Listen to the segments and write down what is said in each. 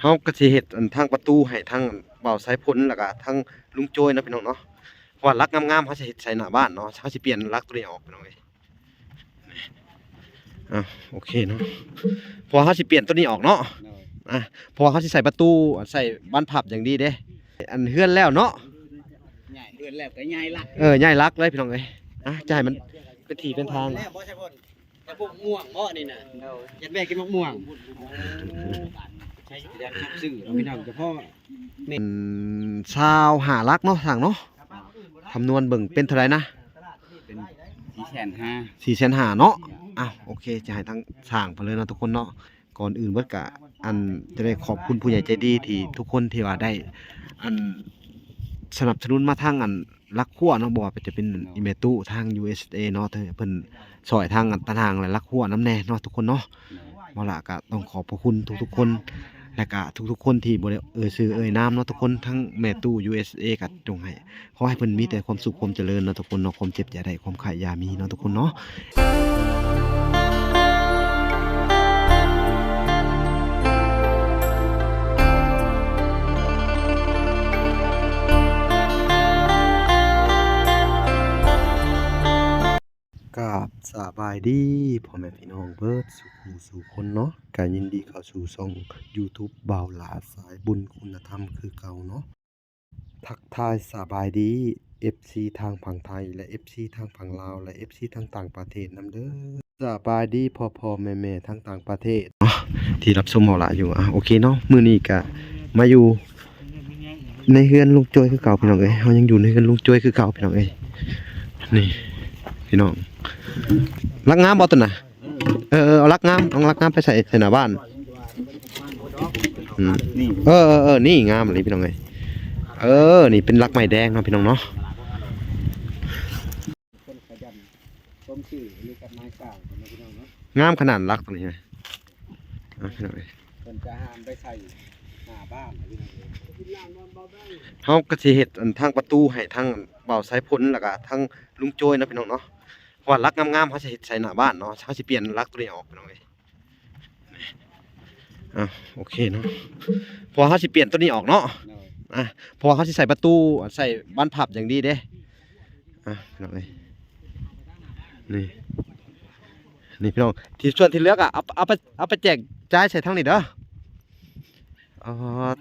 ເຮົາກໍຊິເຮັດອັນທາງປະຕູໃຫ້ທັງບ່າວສາຍຝົນ ແລ້ວກໍທັງລຸງໂຈຍເນາະ ພີ່ນ້ອງເນາະ. ເພາະວ່າຫຼັກງາມໆ ເຮົາຊິເຮັດໃສ່ໜ້າບ້ານເນາະ, ເຮົາຊິປ່ຽນຫຼັກຕົວນີ້ອອກ ພີ່ນ້ອງເອີຍ. ອ່ະ ໂອເຄເນາະ, ເພາະວ່າເຮົາຊິປ່ຽນຕົວນີ້ອອກເນາະ. ໂດຍ ອ່ະ ເພາະວ່າເຮົາຊິໃສ່ປະຕູ ໃສ່ບານພັບຢ່າງດີເດ້. ອັນເຮືອນແລ້ວເນາະ, ຍ້າຍເຮືອນແລ້ວກໍຍ້າຍຫຼັກ. ເອີ ຍ້າຍຫຼັກເລີຍ ພີ່ນ້ອງເອີຍ. ອ່ະ ຈະໃຫ້ມັນເປັນທີ່ເປັນທາງ. ແລ້ວບໍ່ ໃສ່ພົນ ແຕ່ພວກມ່ວງບໍ່ນີ້ນະ? ໂດຍ ຢ້ານແວ່ກິນໝາກມ່ວງ. ໃຊ້ເຮືອນຮັບຊື້ເນາະ ພີ່ນ້ອງ, ສະເພາະ ແມ່ນຊາວຫ້າຫຼັກເນາະ ຊ່າງເນາະ. ຄຳນວນເບິ່ງເປັນເທົ່າໃດນະ? ເປັນສີ່ແສນຫ້າ. ສີ່ແສນຫ້າເນາະ. ອ່ະ ໂອເຄ ຈະໃຫ້ທາງຊ່າງເພິ່ນເລີຍເນາະ ທຸກຄົນເນາະ. ກ່ອນອື່ນເບິດກະ ອັນ ຈະໄດ້ຂອບຄຸນຜູ້ໃຫຍ່ໃຈດີທີ່ທຸກຄົນທີ່ວ່າໄດ້ ອັນ ສະໜັບສະໜູນມາທາງ ອັນ ຫຼັກຄົວເນາະ, ບໍ່ວ່າຈະເປັນອີ່ແມ່ຕູ້ທາງ ຢູເອສເອ ເນາະ, ເພິ່ນຊ່ອຍທາງ ອັນ ຕານາງ ແລະ ຫຼັກຄົວນຳແດ່ເນາະ ທຸກຄົນເນາະ. ເວົ້າລະກະຕ້ອງຂອບພະຄຸນທຸກໆຄົນ ແລະ ກະທຸກໆຄົນທີ່ບໍ່ໄດ້ເອີ່ຍຊື່ເອີ່ຍນາມເນາະ ທຸກຄົນ. ທັງແມ່ຕູ້ ຢູເອສເອ ກະຈົ່ງໃຫ້ ຂໍໃຫ້ເພິ່ນມີແຕ່ຄວາມສຸກຄວາມຈະເລີນເນາະ ທຸກຄົນເນາະ, ຄວາມເຈັບຢ່າໄດ້ ຄວາມໄຂ້ຢ່າມີເນາະ ທຸກຄົນເນາະ. ກາບສະບາຍດີພໍ່ແມ່ພີ່ນ້ອງເບິດສູ່ຜູ້ສູ່ຄົນເນາະ, ກະຍິນດີເຂົ້າສູ່ຊ່ອງຢູທູບບ່າວຫຼ້າສາຍບຸນຄຸນນະທຳຄືເກົ່າເນາະ. ທັກທາຍສະບາຍດີ ເອັຟຊີ ທາງຝັ່ງໄທ ແລະ ເອັຟຊີ ທາງຝັ່ງລາວ ແລະ ເອັຟຊີ ທາງຕ່າງປະເທດນຳເດີ. ສະບາຍດີພໍ່ໆແມ່ໆ ທາງຕ່າງປະເທດ ທີ່ຮັບຊົມເຮົາຫຼາຍຢູ່. ອ່ະ ໂອເຄເນາະ, ມື້ນີ້ກະມາຢູ່ໃນເຮືອນລຸງໂຈຍຄືເກົ່າ ພີ່ນ້ອງເອີຍ. ເຮົາຍັງຢູ່ໃນເຮືອນລຸງໂຈຍຄືເກົ່າ ພີ່ນ້ອງເອີຍ. ນີ້ ພີ່ນ້ອງ ຫຼັກງາມບໍ່ຕົວນະ? ເອີ ເອີ ເອົາຫຼັກງາມ ເອົາຫຼັກງາມໄປໃສ່ ໃສ່ໜ້າບ້ານ. ອືມ ນີ້ ເອີ ເອີ ເອີ ນີ້ງາມອີ່ຫຼີ ພີ່ນ້ອງເອີຍ. ເອີ ນີ້ເປັນຫຼັກໄມ້ແດງເນາະ ພີ່ນ້ອງເນາະ. ຄົນຂະຫຍັນສົມຊື່ນີ້ກັບນາຍຈ້າງເນາະ ພີ່ນ້ອງເນາະ. ງາມຂະໜາດຫຼັກຕົວນີ້ນະ. ອ່ະ ພີ່ນ້ອງເອີຍ ເພິ່ນຈະຫາມໄປໃສ່ໜ້າບ້ານ ພີ່ນ້ອງເອີຍ. ເຮົາກໍຊິເຮັດອັນທາງປະຕູໃຫ້ທັງບ່າວສາຍຝົນ ແລ້ວກໍທັງລຸງໂຈຍເນາະ ພີ່ນ້ອງເນາະ. ເພາະວ່າຫຼັກງາມໆ ເຮົາຊິເຮັດໃສ່ໜ້າບ້ານເນາະ, ເຮົາຊິປ່ຽນຫຼັກຕົວນີ້ອອກ ພີ່ນ້ອງເອີຍ. ອ່ະ ໂອເຄເນາະ, ເພາະວ່າເຮົາຊິປ່ຽນຕົວນີ້ອອກເນາະ. ໂດຍ ອ່ະ ເພາະວ່າເຮົາຊິໃສ່ປະຕູ ໃສ່ບານພັບຢ່າງດີເດ້. ອ່ະ ພີ່ນ້ອງເອີຍ ນີ້ ນີ້ ພີ່ນ້ອງ ທີ່ສ່ວນທີ່ເຫຼືອກ ອ່ະ ເອົາ ເອົາໄປ ເອົາໄປແຈກຈ່າຍໃສ່ທາງນີ້ເດີ. ອໍ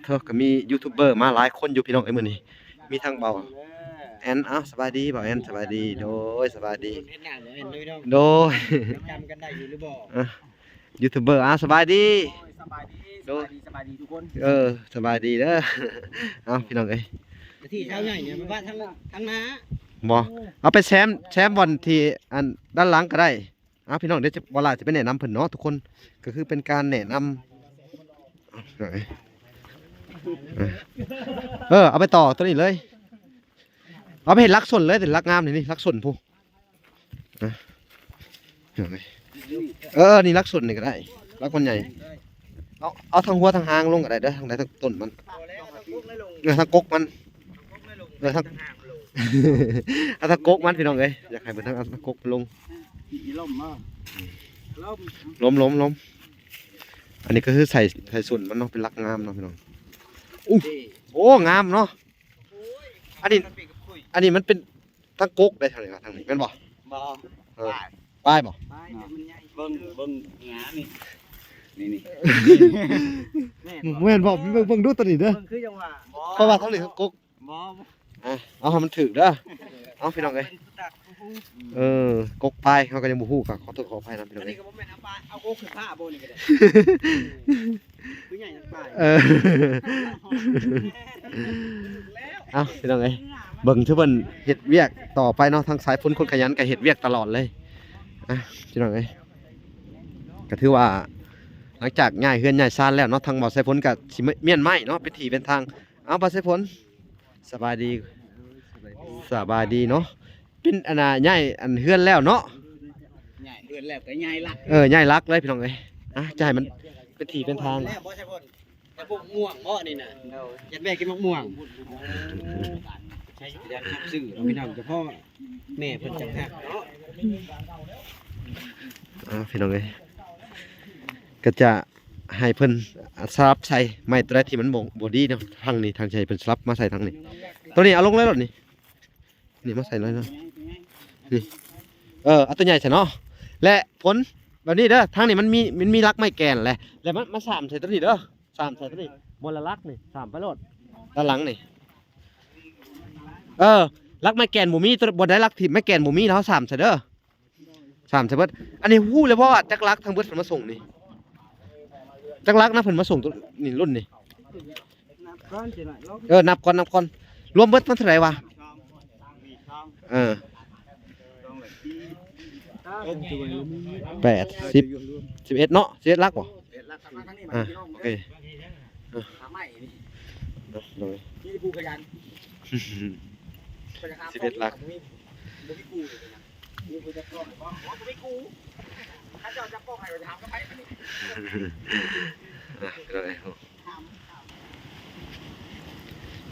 ເທີ ກໍມີຢູທູບເບີມາຫຼາຍຄົນຢູ່ ພີ່ນ້ອງເອີຍ ມື້ນີ້. ມີທັງເບົາແອນ. ອ້າວ ສະບາຍດີເບົາແອນ. ສະບາຍດີ. ໂດຍ ສະບາຍດີ. ໂດຍ ຈຳກັນໄດ້ຢູ່ຫຼືບໍ່? ອ່ະ ຢູທູບເບີ ອ່າ ສະບາຍດີ. ໂດຍ ສະບາຍດີ ສະບາຍດີທຸກຄົນ. ເອີ ສະບາຍດີເດີ. ເອົາ ພີ່ນ້ອງເອີຍ ທີ່ຊາວໃຫຍ່ນີ້ ມັນວ່າທາງ ທາງໜ້າບໍ່ ເອົາໄປແຊມ ແຊມບ່ອນທີ່ ອັນ ດ້ານຫຼັງກໍໄດ້. ອ່າ ພີ່ນ້ອງ ດຽວຈະ ເວລາຈະໄປແນະນຳເພິ່ນເນາະ ທຸກຄົນ. ກໍຄືເປັນການແນະນຳ ເອີ ເອົາໄປຕໍ່ຕົວນີ້ເລີຍ. ເອົາໄປເຮັດຫຼັກສົ້ນເລີຍ ເປັນຫຼັກງາມນີ້ ນີ້ຫຼັກສົ້ນພຸ້ນ. ເອີ ນີ້ຫຼັກສົ້ນນີ້ກໍໄດ້ ຫຼັກມັນໃຫຍ່. ເອົາ ເອົາທັງຫົວທັງຫາງລົງກໍໄດ້ເດີ ທັງໃດທັງຕົ້ນມັນ. ເອີ ທັງກົກມັນ. ເອີ ທັງ ເອົາທັງກົກມັນ ພີ່ນ້ອງເອີຍ. ຢາກໃຫ້ເພິ່ນທັງ ເອົາທັງກົກມັນລົງ. ລົມ ລົມ ລົມ. ອັນນີ້ກໍຄືໃສ່ ໃສ່ສົ້ນມັນເນາະ ເປັນຫຼັກງາມເນາະ ພີ່ນ້ອງ. ໂອ້ ງາມເນາະ. ອັນນີ້ ອັນນີ້ມັນເປັນ ທັງກົກໄດ້ເທົ່ານີ້ ທາງນີ້ແມ່ນບໍ່? ບໍ່ ເອີ ປາຍ ປາຍບໍ່? ປາຍ ແຕ່ມັນໃຫຍ່ ເບິ່ງ ເບິ່ງງານີ້ ນີ້ ນີ້ ແມ່ນບໍ່? ເບິ່ງ ເບິ່ງດູຕົວນີ້ເດີ ເບິ່ງຄືຈັ່ງວ່າ ເພາະວ່າທາງນີ້ທັງກົກ. ບໍ່ ອ່ະ ເອົາໃຫ້ມັນຖືກເດີ. ເອົາ ພີ່ນ້ອງເອີຍ ເອີ ກົກປາຍເຮົາກໍຍັງບໍ່ຮູ້ ກໍຂໍໂທດຂໍອະໄພນຳ ພີ່ນ້ອງເອີຍ. ອັນນີ້ກໍບໍ່ແມ່ນເອົາປາຍ ເອົາກົກຂຶ້ນຟ້າບໍ່ນີ້ກໍໄດ້ ຄືໃຫຍ່ທັງປາຍ. ເອີ ເອົ້າ ພີ່ນ້ອງເອີຍ ເບິ່ງຄືເພິ່ນເຮັດວຽກຕໍ່ໄປເນາະ. ທາງສາຍຝົນຄົນຂະຫຍັນກໍເຮັດວຽກຕະຫຼອດເລີຍ. ອ່ະ ພີ່ນ້ອງເອີຍ ກໍຖືວ່າຫຼັງຈາກຍ້າຍເຮືອນຍ້າຍຊານແລ້ວເນາະ ທາງບ່າວສາຍຝົນກໍຊິມ້ຽນໄມ້ເນາະ ເປັນທີ່ເປັນທາງ. ເອົາ ບ່າວສາຍຝົນ ສະບາຍດີ ສະບາຍດີເນາະ. ເປັນອັນນ່າ ຍ້າຍອັນເຮືອນແລ້ວເນາະ. ຍ້າຍເຮືອນແລ້ວກໍຍ້າຍຫຼັກ. ເອີ ຍ້າຍຫຼັກເລີຍ ພີ່ນ້ອງເອີຍ. ອ່ະ ຈະໃຫ້ມັນເປັນທີ່ເປັນທາງ. ແລ້ວບໍ່ໃຊ່ເພິ່ນ ແຕ່ພວກມ່ວງບໍ່ນີ້ນະ? ໂດຍ ຢ້ານແວ່ກິນໝາກມ່ວງ. ໃຊ້ເຮືອນຮັບຊື້ເນາະ ພີ່ນ້ອງ ສະເພາະແມ່ເພິ່ນຈັ່ງຮັກເນາະ. ອ່າ ພີ່ນ້ອງເອີຍ ກໍຈະ ໃຫ້ເພິ່ນສະຫຼັບໃສ່ໄມ້ຕົວໃດທີ່ມັນບໍ່ ບໍ່ດີເນາະ ທາງນີ້ ທາງທີ່ໃຫ້ເພິ່ນສະຫຼັບມາໃສ່ທາງນີ້. ຕົວນີ້ເອົາລົງເລີຍໂລດນີ້ ນີ້ມາໃສ່ເລີຍເນາະ ນີ້ ເອີ ເອົາຕົວໃຫຍ່ໃສ່ເນາະ. ແລະ ຜົນແບບນີ້ເດີ ທາງນີ້ມັນມີ ມັນມີຫຼັກໄມ້ແກ່ນແຫຼະ ແລ້ວມາ ມາສາມໃສ່ຕົວນີ້ເດີ ສາມໃສ່ຕົວນີ້ ບ່ອນລະຫຼັກນີ້ ສາມໄປໂລດ ດ້ານຫຼັງນີ້. ເອີ ຫຼັກໄມ້ແກ່ນບໍ່ມີ ຕົວ ບ່ອນໃດຫຼັກທີ່ໄມ້ແກ່ນບໍ່ມີ ເຮົາສາມໃສ່ເດີ ສາມໃສ່ເບິດ. ອັນນີ້ຮູ້ແລ້ວບໍ່ວ່າຈັກຫຼັກທັງເບິດເພິ່ນມາສົ່ງນີ້ ຈັກຫຼັກນະເພິ່ນມາສົ່ງໂຕນີ້ ລຸ້ນນີ້? ເອີ ນັບກ່ອນ ນັບກ່ອນ ລວມເບິດມັນເທົ່າໃດວະ? ເອີ ແປດ ສິບ ສິບເອັດເນາະ ສິບເອັດຫຼັກບໍ່? ອ່າ ໂອເຄ ອ່າ ໂດຍ ສິບເອັດຫຼັກ ອ່າ ໂດຍ.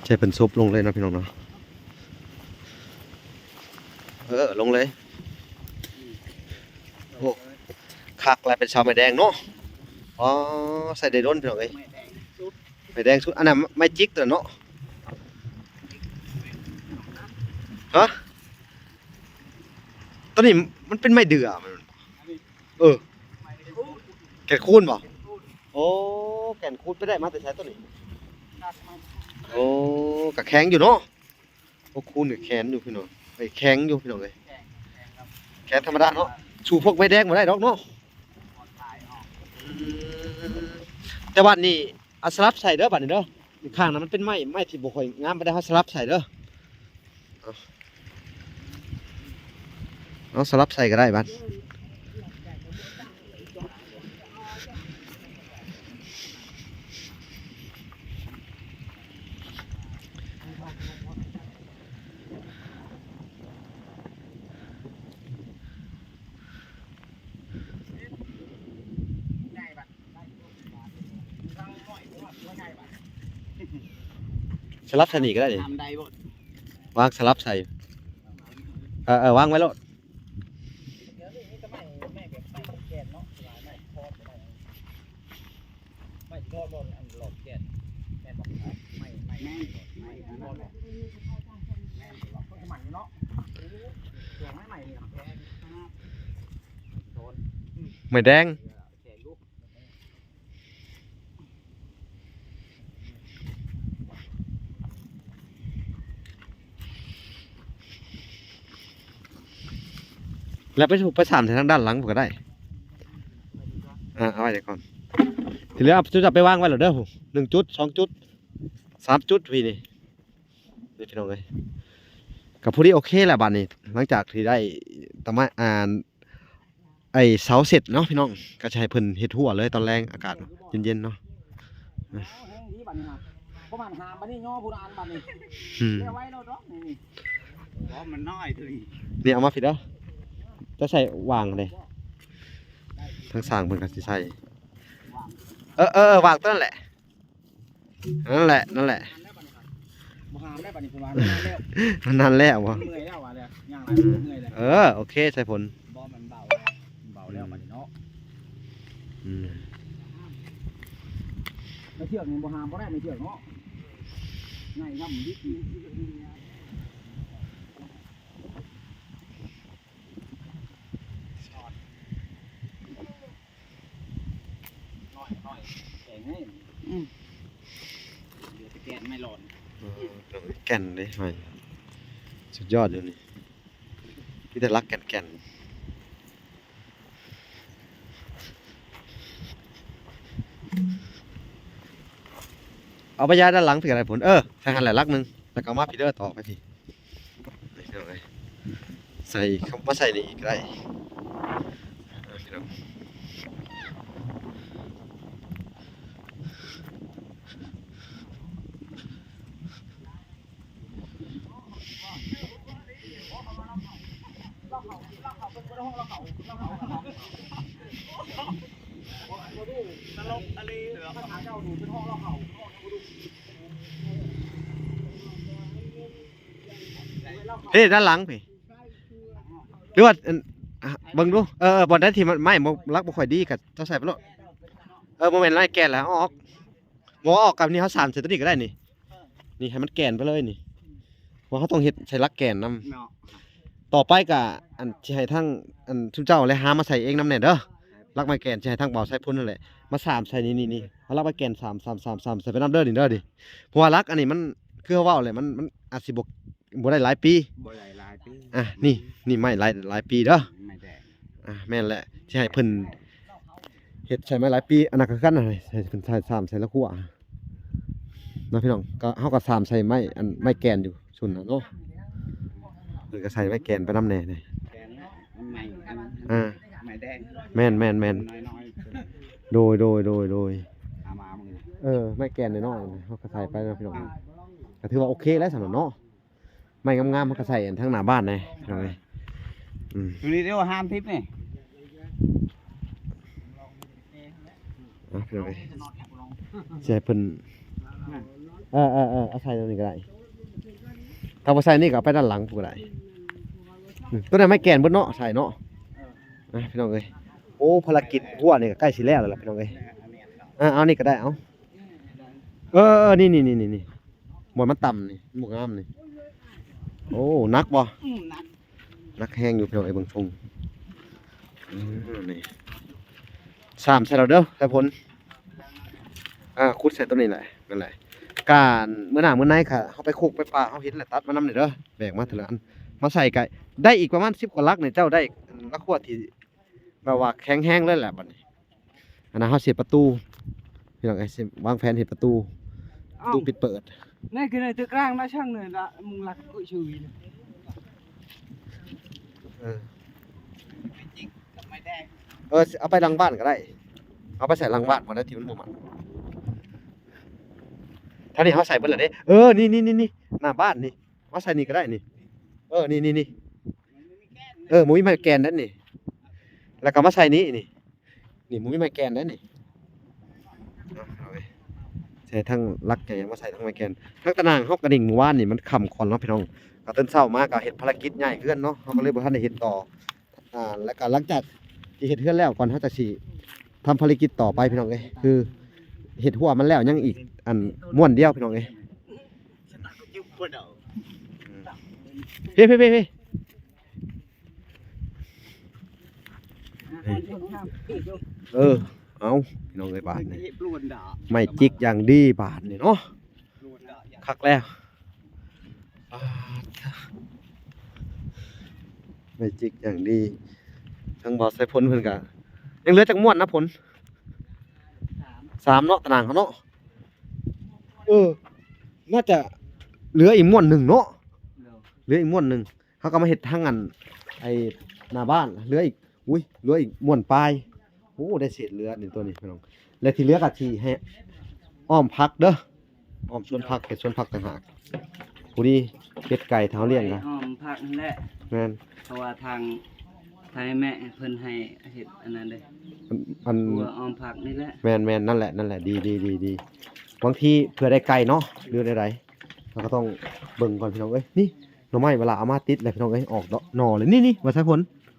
ໃຊ້ເພິ່ນສົບລົງເລີຍເນາະ ພີ່ນ້ອງເນາະ ເອີ ລົງເລີຍ. ໂອ້ ຄັກແລ້ວ ເປັນເສົາໄມ້ແດງເນາະ. ອໍ ໃຊ້ໄດ້ດົນ ພີ່ນ້ອງເອີຍ ໄມ້ແດງສຸດ. ອັນນັ້ນໄມ້ຈິກຕົວນັ້ນເນາະ ຮະ ຕົວນີ້ມັນເປັນໄມ້ເດືອ ເອີ ແກ່ນຄູນບໍ່? ໂອ້ ແກ່ນຄູນໄປໄດ້ມາແຕ່ໃສຕົວນີ້? ໂອ້ ກະແຂງຢູ່ເນາະ. ໂອ້ ຄູນກະແຂງຢູ່ພີ່ນ້ອງເອີຍ ແຂງຢູ່ພີ່ນ້ອງເອີຍ ແຂງທຳມະດາເນາະ ສູ້ພວກໄມ້ແດງບໍ່ໄດ້ດອກເນາະ. ອືມ ແຕ່ບາດນີ້ ເອົາສະຫຼັບໃສ່ເດີ ບາດນີ້ເດີ ຂ້າງນັ້ນມັນເປັນໄມ້ ໄມ້ທີ່ບໍ່ຄ່ອຍງາມປານໃດ ເຮົາສະຫຼັບໃສ່ເດີ. ເອົາ ເອົາສະຫຼັບໃສ່ກໍໄດ້ບາດ. ສະຫຼັບໃສ່ນີ້ກໍໄດ້ນີ້ ວາງສະຫຼັບໃສ່ ເອີ ເອີ ວາງໄວ້ໂລດ. ໄມ້ແດງ ແລ້ວໄປ ໄປສາມໃສ່ທາງດ້ານຫຼັງພຸ້ນກໍໄດ້. ອ່າ ເອົາໄວ້ກ່ອນ ທີ່ເຫຼືອເອົາຈຸດໄປວາງໄວ້ໂລດເດີ ໜຶ່ງຈຸດ ສອງຈຸດ ສາມຈຸດ ພີ່ນີ້. ນີ້ພີ່ນ້ອງເອີຍ ກໍພໍດີໂອເຄແລ້ວບາດນີ້ ຫຼັງຈາກທີ່ໄດ້ຕະມາ ອ່າ ໄອ້ເສົາເສັດເນາະພີ່ນ້ອງ ກໍຈະໃຫ້ເພິ່ນເຮັດຮົ້ວເລີຍຕອນແລງ ອາກາດເຢັນໆເນາະ. ປະມານຫ້າບາດນີ້ຍໍຜູ້ລະອັນບາດນີ້ ອືມ ແລ້ວໄວໂລດດອກນີ້ ບໍ່ ມັນນ້ອຍຕົວນີ້. ນີ້ເອົາມາພີ້ເດີ ຈະໃສ່ວາງເດ້ ທາງຊ່າງເພິ່ນກໍຊິໃສ່ ເອີ ເອີ ວາງຕົວນັ້ນແຫຼະ. ນັ້ນແຫຼະ ນັ້ນແຫຼະ ບໍ່ຫາມແລ້ວບາດນີ້ ເພິ່ນວ່າມັນນານແລ້ວ ມັນນານແລ້ວບໍ່? ເມື່ອຍແລ້ວວ່າແລ້ວ ຍ່າງຫຼາຍເມື່ອຍແລ້ວ. ເອີ ໂອເຄ ໃສ່ຜົນ ບໍ່ ມັນເບົາແລ້ວ ເບົາແລ້ວບາດນີ້ເນາະ. ອືມ ໃນເຊືອກນີ້ບໍ່ຫາມບໍ່ໄດ້ ໃນເຊືອກເນາະ ໃຫຍ່ນຳດິ. ອືມ ເຫຼືອແຕ່ແກ່ນໄມ້ຫຼອນ ເອີ ແກ່ນເດ້ ໄມ້ ສຸດຍອດຢູ່ນີ້ ມີແຕ່ຫຼັກແກ່ນໆ. ເອົາໄປຢາຍດ້ານຫຼັງພີ້ກໍໄດ້ພຸ້ນ ເອີ ໃສ່ຫັ້ນແຫຼະຫຼັກໜຶ່ງ ແລ້ວກໍເອົາມາພີ້ເດີ ຕໍ່ໄປພີ້. ນີ້ພີ່ນ້ອງເອີຍ ໃສ່ເຂົ້າມາໃສ່ນີ້ອີກກໍໄດ້ ພີ່ນ້ອງ. ເອີ ດ້ານຫຼັງພີ້ ຫຼືວ່າ ອັນ ເບິ່ງດູ ເອີ ບ່ອນໃດທີ່ມັນໄມ້ບໍ່ ຫຼັກບໍ່ຄ່ອຍດີກໍເຈົ້າໃສ່ໄປໂລດ. ເອີ ບໍ່ແມ່ນໄມ້ແກ່ນແລ້ວ ເອົາອອກ ບໍ່ເອົາອອກ ກັບນີ້ເຮົາສານໃສ່ຕົວນີ້ກໍໄດ້ນີ້ ນີ້ໃຫ້ມັນແກ່ນໄປເລີຍນີ້ ເພາະເຮົາຕ້ອງເຮັດໃສ່ຫຼັກແກ່ນນຳ ເນາະ ຕໍ່ໄປກໍອັນຊິໃຫ້ທາງອັນຊຸມເຈົ້າແລະຫາມາໃສ່ເອງນຳແດ່ເດີ ຫຼັກໄມ້ແກ່ນຊິໃຫ້ທາງບ່າວສາຍພົນນັ້ນແຫຼະມາສານໃສ່ນີ້ໆ ເອົາຫຼັກໄມ້ແກ່ນສານໆໆໃສ່ໄປນຳເດີນີ້ເດີນີ້ ເພາະວ່າຫຼັກອັນນີ້ມັນຄືເຮົາເວົ້າແຫຼະ ມັນ ມັນອາດຊິບໍ່ ບໍ່ໄດ້ຫຼາຍປີ ບໍ່ໄດ້ຫຼາຍປີ ອ່ະ ນີ້ ນີ້ໄມ້ຫຼາຍ ຫຼາຍປີເດີ ໄມ້ແດງ ອ່າ ແມ່ນແຫຼະ ຊິໃຫ້ເພິ່ນເຮັດໃສ່ມາຫຼາຍປີ ອັນນັ້ນກໍຄືກັນ ໃຫ້ເພິ່ນໃສ່ ສານໃສ່ລະຂົວເນາະ ພີ່ນ້ອງ ກໍເຮົາກໍສານໃສ່ໄມ້ ອັນໄມ້ແກ່ນຢູ່ຊຸມນັ້ນເນາະ ເພິ່ນກໍໃສ່ໄມ້ແກ່ນໄປນຳແດ່ນີ້ ແກ່ນໄມ້ອັນນັ້ນ ອ່າ ໄມ້ແດງ ແມ່ນໆໆ ນ້ອຍໆ ໂດຍໆໆໆ ເອົາມາມື້ ເອີ ໄມ້ແກ່ນນ້ອຍໆ ເຮົາກໍໃສ່ໄປເນາະ ພີ່ນ້ອງ ກໍຖືວ່າໂອເຄແລ້ວຊັ້ນເນາະ. ໄມ້ງາມໆ ເຮົາກໍໃສ່ອັນທາງໜ້າບ້ານແດ່ ພີ່ນ້ອງເອີຍ ອືມ ຕົວນີ້ເດ້ ຫ້າສິບນີ້ ອ່ະ ພີ່ນ້ອງເອີຍ ຊິໃຫ້ເພິ່ນ ເອີໆໆ ເອົາໃສ່ຕົວນີ້ກໍໄດ້ ຖ້າບໍ່ໃສ່ນີ້ກໍເອົາໄປດ້ານຫຼັງພຸ້ນກໍໄດ້ ອືມ ຕົວນັ້ນໄມ້ແກ່ນເບິດເນາະ ໃສ່ເນາະ ອ່ະ ພີ່ນ້ອງເອີຍ ໂອ້ ພາລະກິດຮົ້ວນີ້ກໍໃກ້ຊິແລ້ວແລ້ວລະ ພີ່ນ້ອງເອີຍ ອ່ະ ເອົານີ້ກໍໄດ້ ເອົາ ເອີໆໆ ນີ້ໆໆ ບ່ອນມັນຕ່ຳນີ້ ບໍ່ງາມນີ້ ໂອ້ ໜັກບໍ່? ອືມ ໜັກ ໜັກແຮງຢູ່ ພີ່ນ້ອງເອີຍ ເບິ່ງຊົງ ອືມ ນີ້ ສາມໃສ່ແລ້ວເດີ ສາຍພົນ ອ່າ ຂຸດໃສ່ຕົວນີ້ແຫຼະ ນັ້ນແຫຼະ ການມື້ໜ້າມື້ໃນ ຖ້າເຮົາໄປໂຄກໄປປ່າ ເຮົາເຫັນແລ້ວຕັດມານຳນີ້ເດີ ແບກມາເທື່ອລະອັນ ມາໃສ່ກະໄດ້ອີກປະມານສິບກວ່າຫຼັກນີ້ ເຈົ້າໄດ້ຫຼັກຂົວທີ່ ແບບວ່າແຂງແຮງເລີຍແຫຼະບັດນີ້ ອັນນັ້ນເຮົາຊິເຮັດປະຕູ ພີ່ນ້ອງເອີຍ ຊິວາງແຜນເຮັດປະຕູ ປະຕູປິດເປີດ ໃນຄືໃນຕຶກກາງນະ ຊ່າງເນີນລະ ມຸງຫຼັກກຸຍຊຸຍ ເອີ ເອີ ເອົາໄປຫຼັງບ້ານກໍໄດ້ ເອົາໄປໃສ່ຫຼັງບ້ານບໍ່ໄດ້ ທີ່ມັນບໍ່ມັນ ທາງນີ້ເຮົາໃສ່ເບິດແລ້ວເດ້ ເອີ ນີ້ໆໆ ໜ້າບ້ານນີ້ ມາໃສ່ນີ້ກໍໄດ້ນີ້ ເອີ ນີ້ໆໆ ເອີ ບໍ່ມີໄມ້ແກ່ນນັ້ນນີ້ ແລ້ວກໍມາໃສ່ນີ້ນີ້ ນີ້ບໍ່ມີໄມ້ແກ່ນໄດ້ນີ້ ເອົາເອົາໄປໃສ່ທັງຫຼັກໃຫຍ່ ມາໃສ່ທັງໄມ້ແກ່ນ ທັງຕາໜ່າງເຮົາກະດິ້ງມື້ວານນີ້ມັນຄ່ຳກ່ອນເນາະພີ່ນ້ອງ ກໍຕື່ນເຊົ້າມາກໍເຮັດພາລະກິດຍ້າຍເຮືອນເນາະ ເຮົາກໍເລີຍບໍ່ທັນໄດ້ເຮັດຕໍ່ ອ່າ ແລ້ວກໍຫຼັງຈາກທີ່ເຮັດເຮືອນແລ້ວ ກ່ອນເຮົາຈະຊິທຳພາລະກິດຕໍ່ໄປພີ່ນ້ອງເອີຍ ຄືເຮັດຮົ້ວມັນແລ້ວ ຍັງອີກອັນມ້ວນດຽວພີ່ນ້ອງເອີຍ ເພ ເພ ເພ ເພ. ເອີ ເອົາ ພີ່ນ້ອງເອີຍ ບາດນີ້ ໄມ້ຈິກຢ່າງດີບາດນີ້ເນາະ ຄັກແລ້ວ ປາດ ໄມ້ຈິກຢ່າງດີ ທາງບ່າວສາຍພົນເພິ່ນກະ ຍັງເຫຼືອຈັກມ້ວນນະ ພົນ? ສາມເນາະ ຕາໜ່າງເຮົາເນາະ ເອີ ໜ້າຈະເຫຼືອອີກມ້ວນໜຶ່ງເນາະ ເຫຼືອອີກມ້ວນໜຶ່ງ. ເຮົາກໍມາເຮັດທາງອັນ ໄອ້ໜ້າບ້ານ ເຫຼືອອີກ ອຸ້ຍ ເຫຼືອອີກມ້ວນປາຍ ໂອ້ ໄດ້ເສດເຫຼືອນີ້ ຕົວນີ້ພີ່ນ້ອງ ແລະທີ່ເຫຼືອກໍຊິໃຫ້ອ້ອມຜັກເດີ ອ້ອມສວນຜັກ ເຮັດສວນຜັກຕ່າງຫາກ ຜູ້ດີເປັດໄກ່ ຖ້າເຮົາລ້ຽງກໍອ້ອມຜັກຫັ້ນແຫຼະ ແມ່ນ ເພາະວ່າທາງ ທາງແມ່ເພິ່ນໃຫ້ເຮັດອັນນັ້ນເດ້ ອັນ ອັນ ຮົ້ວອ້ອມຜັກນີ້ແຫຼະ ແມ່ນໆ ນັ້ນແຫຼະ ນັ້ນແຫຼະ ດີໆໆ ບາງທີເພື່ອໄດ້ໄກ່ເນາະ ຫຼືແນວໃດ ເຮົາກໍຕ້ອງເບິ່ງກ່ອນພີ່ນ້ອງເອີຍ ນີ້ ໜໍ່ໄມ້ເວລາເອົາມາຕິດແລ້ວພີ່ນ້ອງເອີຍ ອອກດອກໜໍ່ເລີຍ ນີ້ໆ ບ່າວສາຍພົນ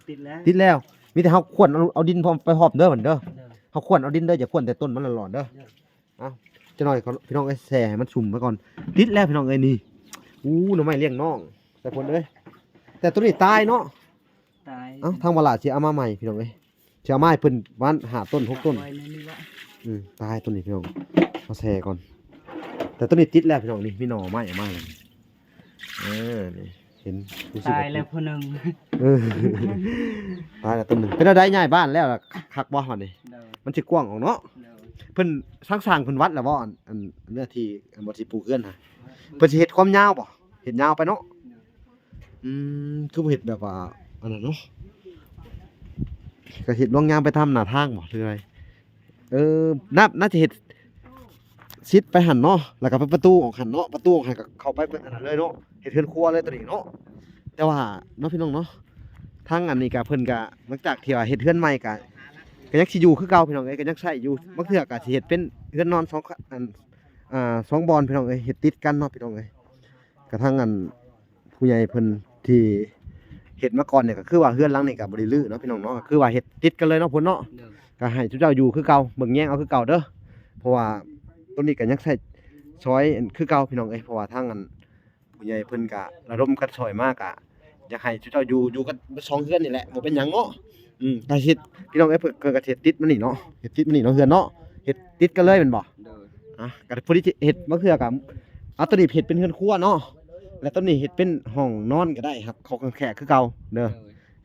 ຕິດແລ້ວ ຕິດແລ້ວ ມີແຕ່ເຮົາຂວນເອົາ ເອົາດິນພ້ອມ ໄປພ້ອມເດີ ບັດນີ້ເດີ ເຮົາຂວນເອົາດິນເດີ ຢ່າຂວນແຕ່ຕົ້ນມັນຫຼອນໆເດີ ເອົາ ຈັກໜ້ອຍພີ່ນ້ອງເອີຍ ແຊ່ໃຫ້ມັນຊຸ່ມໄວ້ກ່ອນ ຕິດແລ້ວພີ່ນ້ອງເອີຍ ນີ້ ອູ້ ໜໍ່ໄມ້ລ້ຽງນ້ອງ ສາຍພົນເອີຍ ແຕ່ຕົວນີ້ຕາຍເນາະ ຕາຍ ເອົ້າ ທາງວາລາຊິເອົາມາໃໝ່ພີ່ນ້ອງເອີຍ ຊິເອົາມາໃຫ້ເພິ່ນປະມານຫ້າຕົ້ນ ຫົກຕົ້ນ ໄວ້ໃນນີ້ລະ ອືມ ຕາຍຕົວນີ້ພີ່ນ້ອງ ເອົາແຊ່ກ່ອນ ແຕ່ຕົວນີ້ຕິດແລ້ວພີ່ນ້ອງ ນີ້ມີໜໍ່ໄມ້ອອກມາແລ້ວ ເອີ ນີ້ເຫັນ ຕາຍແລ້ວຜູ້ໜຶ່ງ ເອີ ຕາຍແລ້ວຕົວໜຶ່ງ ເປັນແນວໃດ ຍ້າຍບ້ານແລ້ວ ຄັກບໍ່ບັດນີ້ ໂດຍ ມັນຊິກວ້າງອອກເນາະ ໂດຍ ເພິ່ນ ຊ່າງ ຊ່າງເພິ່ນວັດແລ້ວບໍ່ ອັນ ອັນເນື້ອທີ່ ອັນບ່ອນຊິປູກເຮືອນຫັ້ນ ເພິ່ນຊິເຮັດຄວາມຍາວບໍ່ ເຮັດຍາວໄປເນາະ ໂດຍ ອືມ ຄືບໍ່ເຮັດແບບວ່າ ອັນນັ້ນເນາະ ກໍເຮັດລວງຍາມໄປຕາມໜ້າທາງບໍ່ ຫຼືໃດ ເອີ ໜ້າ ໜ້າຈະເຮັດຊິດໄປຫັ້ນເນາະ ແລ້ວກໍໄປປະຕູອອກຫັ້ນເນາະ ປະຕູອອກຫັ້ນກໍເຂົ້າໄປອັນນັ້ນເລີຍເນາະ ເຮັດເຮືອນຄົວເລີຍຕົວນີ້ເນາະ ແຕ່ວ່າເນາະ ພີ່ນ້ອງເນາະ ທາງອັນນີ້ກໍເພິ່ນກໍ ຫຼັງຈາກທີ່ວ່າເຮັດເຮືອນໃໝ່ກໍ ກໍຍັງຊິຢູ່ຄືເກົ່າພີ່ນ້ອງເອີຍ ກໍຍັງໃຊ້ຢູ່ ບາງເທື່ອກໍຊິເຮັດເປັນເຮືອນນອນສອງ ອັນ ອ່າ ສອງບ່ອນພີ່ນ້ອງເອີຍ ເຮັດຕິດກັນເນາະ ພີ່ນ້ອງເອີຍ ກະທັງອັນ ຜູ້ໃຫຍ່ເພິ່ນທີ່ເຮັດມາກ່ອນນີ້ ກໍຄືວ່າເຮືອນຫຼັງນີ້ກໍບໍ່ໄດ້ຮື້ເນາະ ພີ່ນ້ອງເນາະ ກໍຄືວ່າເຮັດຕິດກັນເລີຍເນາະ ພຸ້ນເນາະ ໂດຍ ກໍໃຫ້ເຈົ້າຢູ່ຄືເກົ່າ ເບິ່ງແຍງເອົາຄືເກົ່າເດີ້. ເພາະວ່າໂຕນີ້ກໍຍັງໃຊ້ຊອຍຄືເກົ່າພີ່ນ້ອງເອີຍ. ເພາະວ່າທາງອັນ ຜູ້ໃຫຍ່ເພິ່ນກະລະດົມກັນຊ່ອຍມາ ກະຢາກໃຫ້ເຈົ້າຢູ່ ຢູ່ກັນເບິດສອງເຮືອນນີ້ແຫຼະ ບໍ່ເປັນຫຍັງເນາະ. ອືມ ກະເຮັດ ພີ່ນ້ອງເອີຍ ເພິ່ນ ເພິ່ນກະເຮັດຕິດມານີ້ເນາະ ເຮັດຕິດມານີ້ເນາະ ເຮືອນເນາະ ເຮັດຕິດກັນເລີຍແມ່ນບໍ່? ໂດຍ. ອ່ະ ກະພໍດີເຮັດ ບາງເທື່ອກະເອົາໂຕນີ້ເຮັດເປັນເຮືອນຄົວເນາະ ແລ້ວໂຕນີ້ເຮັດເປັນຫ້ອງນອນກໍໄດ້ ຮັບເຂົ້າແຂກຄືເກົ່າເດີ. ໂດຍ.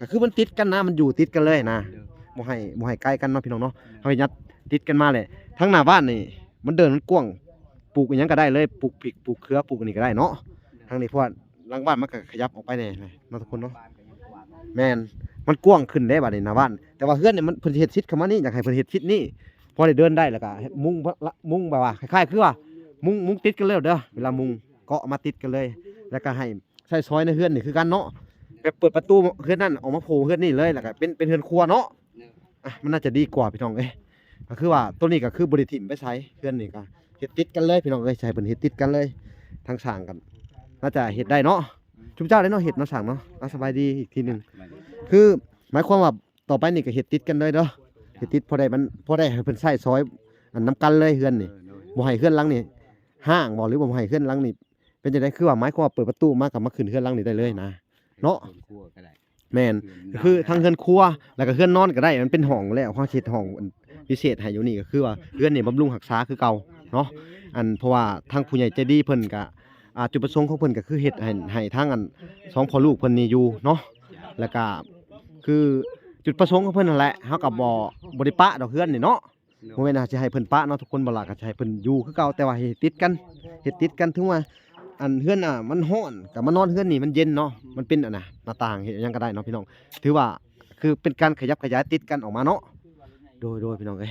ກະຄືມັນຕິດກັນນະ ມັນຢູ່ຕິດກັນເລີຍນະ. ໂດຍ. ບໍ່ໃຫ້ ບໍ່ໃຫ້ໄກກັນເນາະ ພີ່ນ້ອງເນາະ. ໂດຍ. ເຮົາເຮັດຍັດຕິດກັນມາແຫຼະ ທາງໜ້າບ້ານນີ້ ມັນເດີ່ນມັນກວ້າງ ປູກອີ່ຫຍັງກໍໄດ້ເລີຍ ປູກພິກ ປູກເຂືອ ປູກອັນນີ້ກໍໄດ້ເນາະ. ໂດຍ. ທາງນີ້ ເພາະວ່າຫຼັງບ້ານມັນກໍຂະຫຍັບອອກໄປແດ່ເນາະ ທຸກຄົນເນາະ. ແມ່ນ ມັນກວ້າງຂຶ້ນເດ້ບາດນີ້ໜ້າບ້ານ. ແຕ່ວ່າເຮືອນນີ້ມັນ ເພິ່ນຊິເຮັດຊິດເຂົ້າມານີ້ ຢາກໃຫ້ເພິ່ນເຮັດຊິດນີ້ ພໍໄດ້ເດີນໄດ້ ແລ້ວກໍມຸງ ມຸງແບບວ່າຄ້າຍໆຄືວ່າມຸງ ມຸງຕິດກັນເລີຍເດີ ເວລາມຸງເກາະມາຕິດກັນເລີຍ ແລ້ວກໍໃຫ້ ໃຊ້ຊອຍໃນເຮືອນນີ້ຄືກັນເນາະ ແບບເປີດປະຕູເຮືອນນັ້ນອອກມາໂຜ່ເຮືອນນີ້ເລີຍ ແລ້ວກໍເປັນ ເປັນເຮືອນຄົວເນາະ. ໂດຍ. ອ່ະ ມັນໜ້າຈະດີກວ່າພີ່ນ້ອງເອີຍ. ກໍຄືວ່າໂຕນີ້ກໍຄືບໍ່ໄດ້ຖິ້ມໄປໃສ ເຮືອນນີ້ກໍເຮັດຕິດກັນເລີຍພີ່ນ້ອງເອີຍ ໃຫ້ເພິ່ນເຮັດຕິດກັນເລີຍ. ທາງຊ່າງກໍໜ້າຈະເຮັດໄດ້ເນາະ ຊຸມເຈົ້າໄດ້ເນາະ ເຮັດເນາະຊ່າງເນາະ. ອ່ະ ສະບາຍດີອີກທີໜຶ່ງ. ຄືໝາຍຄວາມວ່າຕໍ່ໄປນີ້ກໍເຮັດຕິດກັນເລີຍເດີ ເຮັດຕິດ ພໍໄດ້ມັນ ພໍໄດ້ໃຫ້ເພິ່ນໃຊ້ຊອຍອັນນຳກັນເລີຍເຮືອນນີ້. ໂດຍ. ບໍ່ໃຫ້ເຮືອນຫຼັງນີ້ຮ້າງບໍ່ ຫຼືວ່າບໍ່ໃຫ້ເຮືອນຫຼັງນີ້ ເປັນຈັ່ງໃດ? ຄືວ່າໝາຍຄວາມວ່າເປີດປະຕູມາກໍມາຂຶ້ນເຮືອນຫຼັງນີ້ໄດ້ເລີຍນະ ເນາະ. ເຮືອນຄົວກໍໄດ້. ແມ່ນ ເຮືອນນອນ ຄືທັງເຮືອນຄົວ ແລ້ວກໍເຮືອນນອນກໍໄດ້ ມັນເປັນຫ້ອງແລ້ວ ເຮົາເຮັດຫ້ອງ ອັນ ພິເສດໃຫ້ຢູ່ນີ້ ກໍຄືວ່າເຮືອນນີ້ບຳລຸງຮັກສາຄືເກົ່າເນາະ. ອັນ ເພາະວ່າທາງຜູ້ໃຫຍ່ໃຈດີເພິ່ນກໍ ອ່າ ຈຸດປະສົງຂອງເພິ່ນກໍຄືເຮັດໃຫ້ ໃຫ້ທາງ ອັນ ສອງພໍ່ລູກເພິ່ນນີ້ຢູ່ເນາະ ແລ້ວກໍຄືຈຸດປະສົງຂອງເພິ່ນຫັ້ນແຫຼະ ເຮົາກໍບໍ່ ບໍ່ໄດ້ປະດອກເຮືອນນີ້ເນາະ. ໂດຍ. ບໍ່ແມ່ນວ່າຊິໃຫ້ເພິ່ນປະເນາະທຸກຄົນ ບໍ່ຫຼາຍກໍຊິໃຫ້ເພິ່ນຢູ່ຄືເກົ່າ ແຕ່ວ່າໃຫ້ຕິດກັນ ເຮັດຕິດກັນ ເຖິງວ່າ ອັນ ເຮືອນ ອ່າ ມັນຮ້ອນກໍມານອນເຮືອນນີ້ ມັນເຢັນເນາະ ມັນເປັນ ອັນນ່າ ໜ້າຕ່າງ ເຮັດຫຍັງກໍໄດ້ເນາະ ພີ່ນ້ອງ. ຖືວ່າຄືເປັນການຂະຫຍັບຂະຫຍາຍຕິດກັນອອກມາເນາະ. ໂດຍ ໂດຍ ພີ່ນ້ອງເອີຍ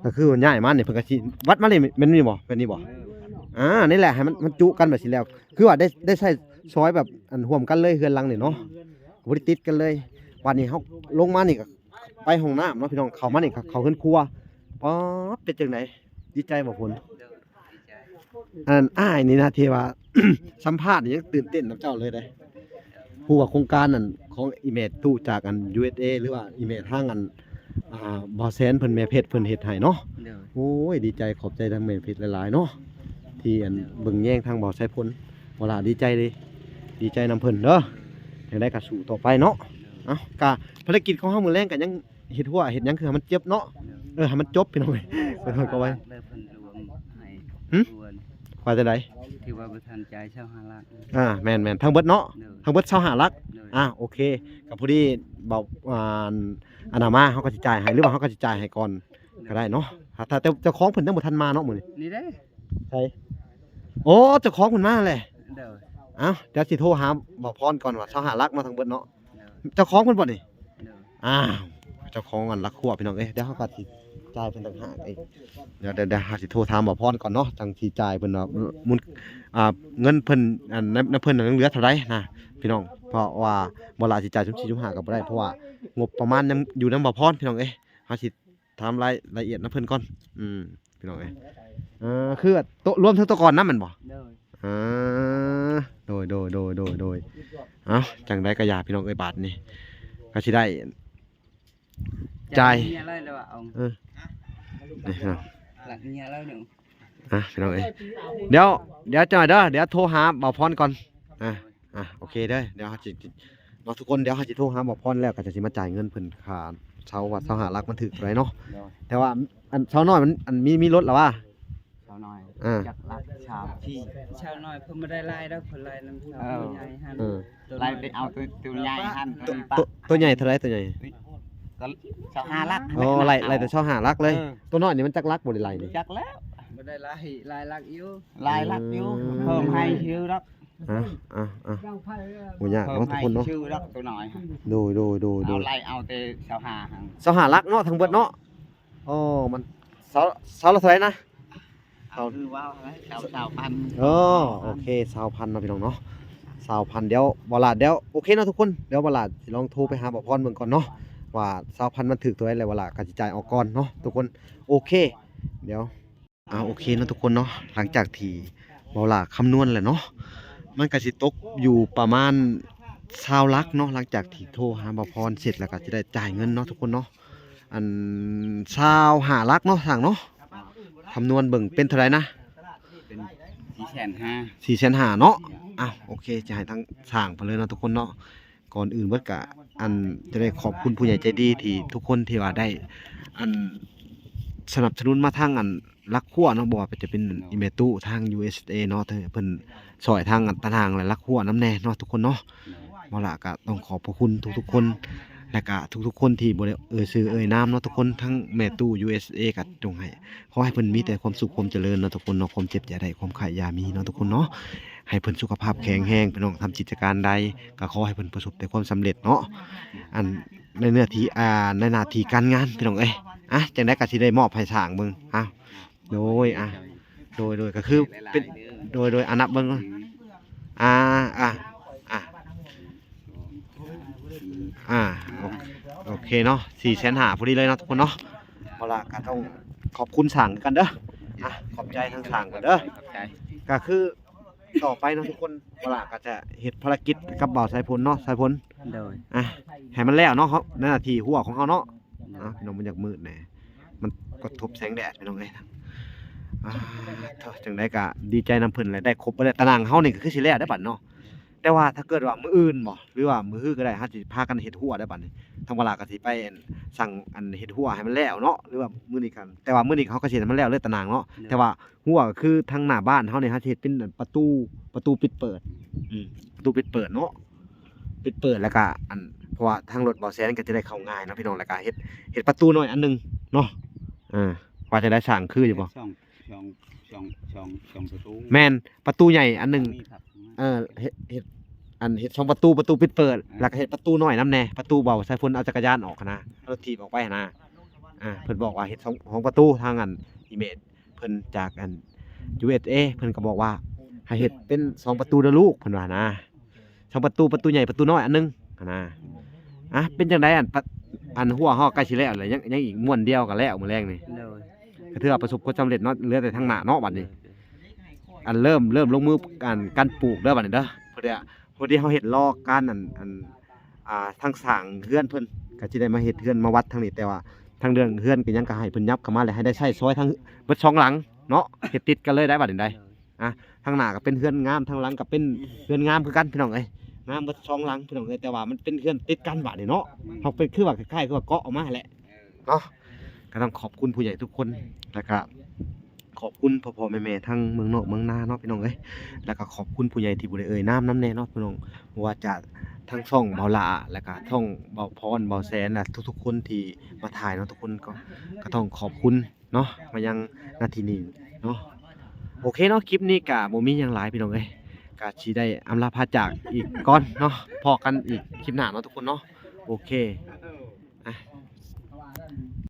ກໍຄືຍ້າຍມານີ້ ເພິ່ນກໍຊິວັດມານີ້ ແມ່ນນີ້ບໍ່ ແມ່ນນີ້ບໍ່? ອ່າ ນີ້ແຫຼະ ໃຫ້ມັນ ມັນຈຸກັນແບບຊີ້ແລ້ວ ຄືວ່າໄດ້ ໄດ້ໃຊ້ຊອຍແບບ ອັນ ຮ່ວມກັນເລີຍ ເຮືອນຫຼັງນີ້ເນາະ ບໍ່ໄດ້ຕິດກັນເລີຍ. ບາດນີ້ເຮົາລົງມານີ້ກໍ ໄປຫ້ອງນ້ຳເນາະ ພີ່ນ້ອງ ເຂົ້າມານີ້ກໍເຂົ້າເຮືອນຄົວ. ປາດ ເປັນຈັ່ງໃດ? ດີໃຈບໍ່ ຝົນ? ໂດຍ ດີໃຈ. ອັນ ອ້າຍນີ້ນະ ທີ່ວ່າ ສຳພາດນີ້ຍັງຕື່ນເຕັ້ນນຳເຈົ້າເລີຍເດ້. ຮູ້ວ່າໂຄງການນັ້ນຂອງອີ່ແມ່ຕູ້ຈາກ ອັນ ຢູເອສເອ ຫຼືວ່າອີ່ແມ່ທາງ ອັນ ອ່າ ບ່າວແສນເພິ່ນ ແມ່ເພັດເພິ່ນເຮັດໃຫ້ເນາະ. ໂດຍ. ໂອ້ຍ ດີໃຈ ຂອບໃຈທາງແມ່ເພັດຫຼາຍໆເນາະ ທີ່ ອັນ ເບິ່ງແຍງທາງບ່າວໄຊພົນ. ບໍ່ຫຼ້າ ດີໃຈເດ້ ດີໃຈນຳເພິ່ນເດີ. ຈັ່ງໃດກໍສູ້ຕໍ່ໄປເນາະ. ເອົ້າ ກະພາລະກິດຂອງເຮົາມື້ແລງກໍຍັງເຮັດຮົ້ວເຮັດຫຍັງ ຄືໃຫ້ມັນຈົບເນາະ. ເອີ ໃຫ້ມັນຈົບ ພີ່ນ້ອງເອີຍ ເພິ່ນກໍໄວ້ ເພິ່ນລວມໃຫ້ ຫຶ? ວ່າຈັ່ງໃດ? ທີ່ວ່າບໍ່ທັນຈ່າຍຊາວຫ້າຫຼັກ. ອ່າ ແມ່ນໆ ທັງເບິດເນາະ. ໂດຍ. ທັງເບິດຊາວຫ້າຫຼັກ. ໂດຍ. ອ່າ ໂອເຄ ກໍພໍດີເບົາ ອ່າ ອັນ ອັນນາມາ ເຮົາກໍຊິຈ່າຍໃຫ້ ຫຼືວ່າເຮົາກໍຊິຈ່າຍໃຫ້ກ່ອນກໍໄດ້ເນາະ. ຖ້າ ຖ້າ ແຕ່ເຈົ້າຂອງເພິ່ນຍັງບໍ່ທັນມາເນາະມື້ນີ້. ນີ້ເດ້. ໃສ? ໂອ້ ເຈົ້າຂອງເພິ່ນມາແລ້ວ. ໂດຍ. ເອົ້າ ດຽວຊິໂທຫາບ່າວພອນກ່ອນວ່າ ຊາວຫ້າຫຼັກເນາະ ທັງເບິດເນາະ. ໂດຍ. ເຈົ້າຂອງເພິ່ນບໍ່ນີ້? ໂດຍ. ອ້າວ ເຈົ້າຂອງອັນຫຼັກຄົວ ພີ່ນ້ອງເອີຍ ດຽວເຮົາກໍຊິຈ່າຍເພິ່ນຕ່າງຫາກອີກ. ດຽວ ດຽວ ດຽວເຮົາຊິໂທຖາມບ່າວພອນກ່ອນເນາະ ຈັ່ງຊິຈ່າຍເພິ່ນວ່າ ມູນ ອ່າ ເງິນເພິ່ນ ອັນ ນຳ ນຳເພິ່ນຍັງເຫຼືອເທົ່າໃດນະ ພີ່ນ້ອງ. ເພາະວ່າບໍ່ຫຼ້າຊິຈ່າຍຊຸມສີ່ ຊຸມຫ້າກໍບໍ່ໄດ້ ເພາະວ່າງົບປະມານຍັງຢູ່ນຳບ່າວພອນ ພີ່ນ້ອງເອີຍ. ເຮົາຊິ ຖາມລາຍລະອຽດນຳເພິ່ນກ່ອນ. ອືມ ພີ່ນ້ອງເອີຍ ເອີ ຄືໂຕະ ລວມທັງໂຕະກ່ອນນຳແມ່ນບໍ່? ໂດຍ. ອ່າ ໂດຍ ໂດຍ ໂດຍ ໂດຍ ໂດຍ. ເອົ້າ ຈັ່ງໃດກໍຢ່າ ພີ່ນ້ອງເອີຍ ບາດນີ້ກໍຊິໄດ້ຈ່າຍ. ເອີ ນີ້ເນາະ ຫຼັກເມຍແລ້ວໜຶ່ງ. ອ່ະ ພີ່ນ້ອງເອີຍ ດຽວ ດຽວຈັກໜ້ອຍເດີ ດຽວໂທຫາບ່າວພອນກ່ອນ. ອ່ະ ອ່ະ ໂອເຄເດີ ດຽວເຮົາຊິ ເນາະ ທຸກຄົນ ດຽວເຮົາຊິໂທຫາບ່າວພອນແລ້ວ ກໍຈະຊິມາຈ່າຍເງິນເພິ່ນຄ່າເຊົ່າ ວ່າຊາວຫ້າຫຼັກມັນຖືກເທົ່າໃດເນາະ. ໂດຍ. ແຕ່ວ່າ ອັນ ຊາວນ້ອຍມັນ ອັນ ມີ ມີລົດລະຫວາ? ຊາວນ້ອຍ ອ່າ ຈັກຫຼັກສາມສີ່. ຊາວນ້ອຍເພິ່ນບໍ່ໄດ້ໄລ່ດອກ ເພິ່ນໄລ່ນຳຊາວ ເອີ ຜູ້ໃຫຍ່ຫັ້ນ. ເອີ ໄລ່ໄປເອົາໂຕ ໂຕໃຫຍ່ຫັ້ນ ໂຕ ໂຕ ໂຕໃຫຍ່ເທົ່າໃດ? ໂຕໃຫຍ່ກໍຊາວຫ້າຫຼັກ. ອໍ ໄລ່ ໄລ່ແຕ່ຊາວຫ້າຫຼັກເລີຍ. ເອີ ໂຕນ້ອຍນີ້ມັນຈັກຫຼັກ ບໍ່ໄດ້ໄລ່ນີ້? ຈັກແລ້ວ ບໍ່ໄດ້ໄລ່ ຫຼາຍຫຼັກຢູ່. ຫຼາຍຫຼັກຢູ່. ອືມ ເພີ່ມໃຫ້ຊື່ດອກ. ອ່ະ ອ່ະ ອ່ະ ບໍ່ຍາກເນາະທຸກຄົນເນາະ. ເພີ່ມໃຫ້ຊື່ດອກໂຕນ້ອຍ. ໂດຍ ໂດຍ ໂດຍ ໂດຍ. ເອົາໄລ່ເອົາແຕ່ຊາວຫ້າ ຊາວຫ້າຫຼັກເນາະ ທັງເບິດເນາະ. ອໍ ມັນຊາວ ຊາວລະເທົ່າໃດນະ? ເອົາ ຄືວ່າຊາວ ຊາວພັນ. ອໍ ໂອເຄ ຊາວພັນເນາະ ພີ່ນ້ອງເນາະ ຊາວພັນ. ດຽວບໍ່ຫຼ້າ ດຽວ ໂອເຄເນາະທຸກຄົນ ດຽວບໍ່ຫຼ້າຊິລອງໂທໄປຫາບ່າວພອນເບິ່ງກ່ອນເນາະ ວ່າຊາວພັນມັນຖືກເທົ່າໃດ ແລ້ວບໍ່ຫຼ້າກໍຊິຈ່າຍອອກກ່ອນເນາະທຸກຄົນ. ໂອເຄ ດຽວ ອ່າ ໂອເຄເນາະທຸກຄົນເນາະ ຫຼັງຈາກທີ່ເບົາຫຼ້າຄຳນວນແລ້ວເນາະ ມັນກໍຊິຕົກຢູ່ປະມານຊາວຫຼັກເນາະ. ຫຼັງຈາກທີ່ໂທຫາບ່າວພອນເສັດ ແລ້ວກໍຊິໄດ້ຈ່າຍເງິນເນາະທຸກຄົນເນາະ. ອັນ ຊາວຫ້າຫຼັກເນາະຊ່າງເນາະ. ຄຳນວນເບິ່ງເປັນເທົ່າໃດນະ? ເປັນສີ່ແສນຫ້າ ສີ່ແສນຫ້າເນາະ. ອ້າວ ໂອເຄ ຈະໃຫ້ທາງຊ່າງເພິ່ນເລີຍເນາະທຸກຄົນເນາະ. ກ່ອນອື່ນເບິດກະ ອັນ ຈະໄດ້ຂອບຄຸນຜູ້ໃຫຍ່ໃຈດີທີ່ທຸກຄົນທີ່ວ່າໄດ້ ອັນ ສະໜັບສະໜູນມາທາງ ອັນ ຫຼັກຄົວເນາະ, ບໍ່ວ່າຈະເປັນອີ່ແມ່ຕູ້ທາງ ຢູເອສເອ ເນາະ ທີ່ເພິ່ນຊ່ອຍທາງ ອັນ ຕານາງ ແລະ ຫຼັກຄົວນຳແດ່ເນາະທຸກຄົນເນາະ. ເວົ້າລະກະຕ້ອງຂອບພະຄຸນທຸກໆຄົນ ແລະກະທຸກໆຄົນທີ່ບໍ່ໄດ້ເອີ່ຍຊື່ເອີ່ຍນາມເນາະທຸກຄົນ. ທັງແມ່ຕູ້ ຢູເອສເອ ກະຈົ່ງໃຫ້ ຂໍໃຫ້ເພິ່ນມີແຕ່ຄວາມສຸກຄວາມຈະເລີນເນາະທຸກຄົນເນາະ, ຄວາມເຈັບຢ່າໄດ້ ຄວາມໄຂ້ຢ່າມີເນາະທຸກຄົນເນາະ. ໃຫ້ເພິ່ນສຸຂະພາບແຂງແຮງ ພີ່ນ້ອງ ທຳກິດຈະການໃດກະຂໍໃຫ້ເພິ່ນປະສົບແຕ່ຄວາມສຳເລັດເນາະ ອັນ ໃນເນື້ອທີ່ ອ່າ ໃນໜ້າທີ່ການງານ ພີ່ນ້ອງເອີຍ. ອ່ະ ຈັ່ງໃດກະຊິໄດ້ມອບໃຫ້ຊ່າງເບິ່ງ. ອ້າວ ໂດຍ ອ່ະ ໂດຍ ໂດຍ ກະຄືເປັນ ໂດຍ ໂດຍ ອ່ະ ນັບເບິ່ງ. ອ່າ ອ່າ ອ່າ ອ່າ ໂອ ໂອເຄເນາະ ສີ່ແສນຫ້າພໍດີເລີຍເນາະທຸກຄົນເນາະ. ເອົາລະ ກະຕ້ອງຂອບຄຸນຊ່າງຄືກັນເດີ. ອ່ະ ຂອບໃຈທາງຊ່າງກ່ອນເດີ. ຂອບໃຈ. ກະຄືຕໍ່ໄປເນາະທຸກຄົນ ເອົາລະ ກະຈະເຮັດພາລະກິດກັບບ່າວສາຍຝົນເນາະ ສາຍຝົນ. ໂດຍ. ອ່ະ ໃຫ້ມັນແລ້ວເນາະ ເຮົາ ໜ້າທີ່ຮົ້ວຂອງເຮົາເນາະ. ອ່າ ພີ່ນ້ອງ ມັນຢາກມືດແດ່ ມັນກະທົບແສງແດດ ພີ່ນ້ອງເອີຍ. ອ່າ ເອີ ຈັ່ງໃດກະດີໃຈນຳເພິ່ນແຫຼະ ໄດ້ຄົບເບິດແລ້ວ. ຕາໜ່າງເຮົານີ້ກະຄືຊິແລ້ວໄດ໋ບັດເນາະ, ແຕ່ວ່າຖ້າເກີດວ່າມື້ອື່ນບໍ່ ຫຼືວ່າມື້ຮືກະໄດ້ ເຮົາຊິພາກັນເຮັດຮົ້ວໄດ໋ບັດນີ້. ທາງເວລາກະຊິໄປ ອັນ ສັ່ງ ອັນ ເຮັດຮົ້ວໃຫ້ມັນແລ້ວເນາະ ຫຼືວ່າມື້ນີ້ກະ ແຕ່ວ່າມື້ນີ້ເຮົາກະຊິເຮັດໃຫ້ມັນແລ້ວເລີຍ ຕາໜ່າງເນາະ. ໂດຍ. ແຕ່ວ່າ ຮົ້ວກະຄືທາງໜ້າບ້ານເຮົານີ້ ເຮົາຊິເຮັດເປັນ ອັນ ປະຕູ ປະຕູປິດເປີດ. ອືມ ປະຕູປິດເປີດເນາະ ປິດເປີດ ແລ້ວກະ ອັນ ເພາະວ່າທາງລົດບ່າວແສນກະຈະໄດ້ເຂົ້າງ່າຍເນາະພີ່ນ້ອງ. ແລ້ວກະເຮັດ ເຮັດປະຕູນ້ອຍອັນໜຶ່ງເນາະ. ເອີ ວ່າຈັ່ງໃດຊ່າງ ຄືຢູ່ບໍ່? ສອງ ສອງ ສອງ ສອງ ສອງປະຕູ. ແມ່ນ ປະຕູໃຫຍ່ອັນໜຶ່ງ. ເອີ ເຮັດ ເຮັດ ອັນ ເຮັດສອງປະຕູ ປະຕູປິດເປີດ. ເອີ ແລ້ວກະເຮັດປະຕູນ້ອຍນຳແດ່ ປະຕູບ່າວສາຍຝົນເອົາຈັກກະຍານອອກຫັ້ນນະ ລົດຖີບອອກໄປຫັ້ນນະ. ອ່າ ເພິ່ນບອກວ່າເຮັດສອງ ສອງປະຕູ ທາງ ອັນ ອີເມດ ເພິ່ນຈາກ ອັນ ຢູເອສເອ ເພິ່ນກະບອກວ່າໃຫ້ເຮັດເປັນສອງປະຕູເດີລູກ ເພິ່ນວ່ານະ. ສອງປະຕູ ປະຕູໃຫຍ່ ປະຕູນ້ອຍອັນໜຶ່ງຫັ້ນນະ. ອ່ະ ເປັນຈັ່ງໃດ ອັນ ປະ ອັນ ຮົ້ວເຮົາໃກ້ຊິແລ້ວແລ້ວ ຍັງ ຍັງອີກມ້ວນດຽວກະແລ້ວມື້ແລງນີ້. ໂດຍ. ກະຖືວ່າປະສົບຄວາມສຳເລັດເນາະ ເຫຼືອແຕ່ທາງໜ້າເນາະບັດນີ້. ໂດຍ. ອັນ ເລີ່ມ ເລີ່ມລົງມື ອັນ ການປູກເດີບັດນີ້ເດີ. ພໍດີ ພໍດີເຮົາເຮັດລໍການ ອັນ ອັນ ອ່າ ທາງສ້າງເຮືອນເພິ່ນກະຊິໄດ້ມາເຮັດເຮືອນມາວັດທາງນີ້ ແຕ່ວ່າທາງເລື່ອງເຮືອນກະຍັງກະໃຫ້ເພິ່ນຫຍັບເຂົ້າມາ ແລະ ໃຫ້ໄດ້ໃຊ້ຊອຍທັງເບິດສອງຫຼັງເນາະ ເຮັດຕິດກັນເລີຍໄດ໋ບັດນີ້ໄດ໋. ອ່ະ ທາງໜ້າກະເປັນເຮືອນງາມ ທາງຫຼັງກະເປັນເຮືອນງາມຄືກັນ ພີ່ນ້ອງເອີຍ ງາມເບິດສອງຫຼັງ ພີ່ນ້ອງເອີຍ. ແຕ່ວ່າມັນເປັນເຮືອນຕິດກັນບາດນີ້ເນາະ ເຮົາເປັນຄືວ່າຄ້າຍໆຄືວ່າເກາະອອກມາຫັ້ນແຫຼະເນາະ. ກະຕ້ອງຂອບຄຸນຜູ້ໃຫຍ່ທຸກຄົນ ແລ້ວກະ ຂອບຄຸນພໍ່ໆແມ່ໆທັງເມືອງນອກເມືອງນາເນາະ ພີ່ນ້ອງເອີຍ. ແລ້ວກະຂອບຄຸນຜູ້ໃຫຍ່ທີ່ບໍ່ໄດ້ເອີ່ຍນາມນຳແດ່ເນາະ ພີ່ນ້ອງ. ບໍ່ວ່າຈະທັງຊ່ອງບ່າວຫຼ້າ ແລ້ວກະຊ່ອງບ່າວພອນ ບ່າວແສນ ແລະ ທຸກໆຄົນທີ່ມາຖ່າຍເນາະ ທຸກຄົນກະ ກະຕ້ອງຂອບຄຸນເນາະ ມາຍັງນາທີນີ້ເນາະ. ໂອເຄເນາະ ຄລິບນີ້ກະບໍ່ມີຫຍັງຫຼາຍ ພີ່ນ້ອງເອີຍ ກະຊິໄດ້ອຳລາພາຈາກອີກກ່ອນເນາະ. ພໍ້ກັນອີກຄລິບໜ້າເນາະ ທຸກຄົນເນາະ. ໂອເຄ.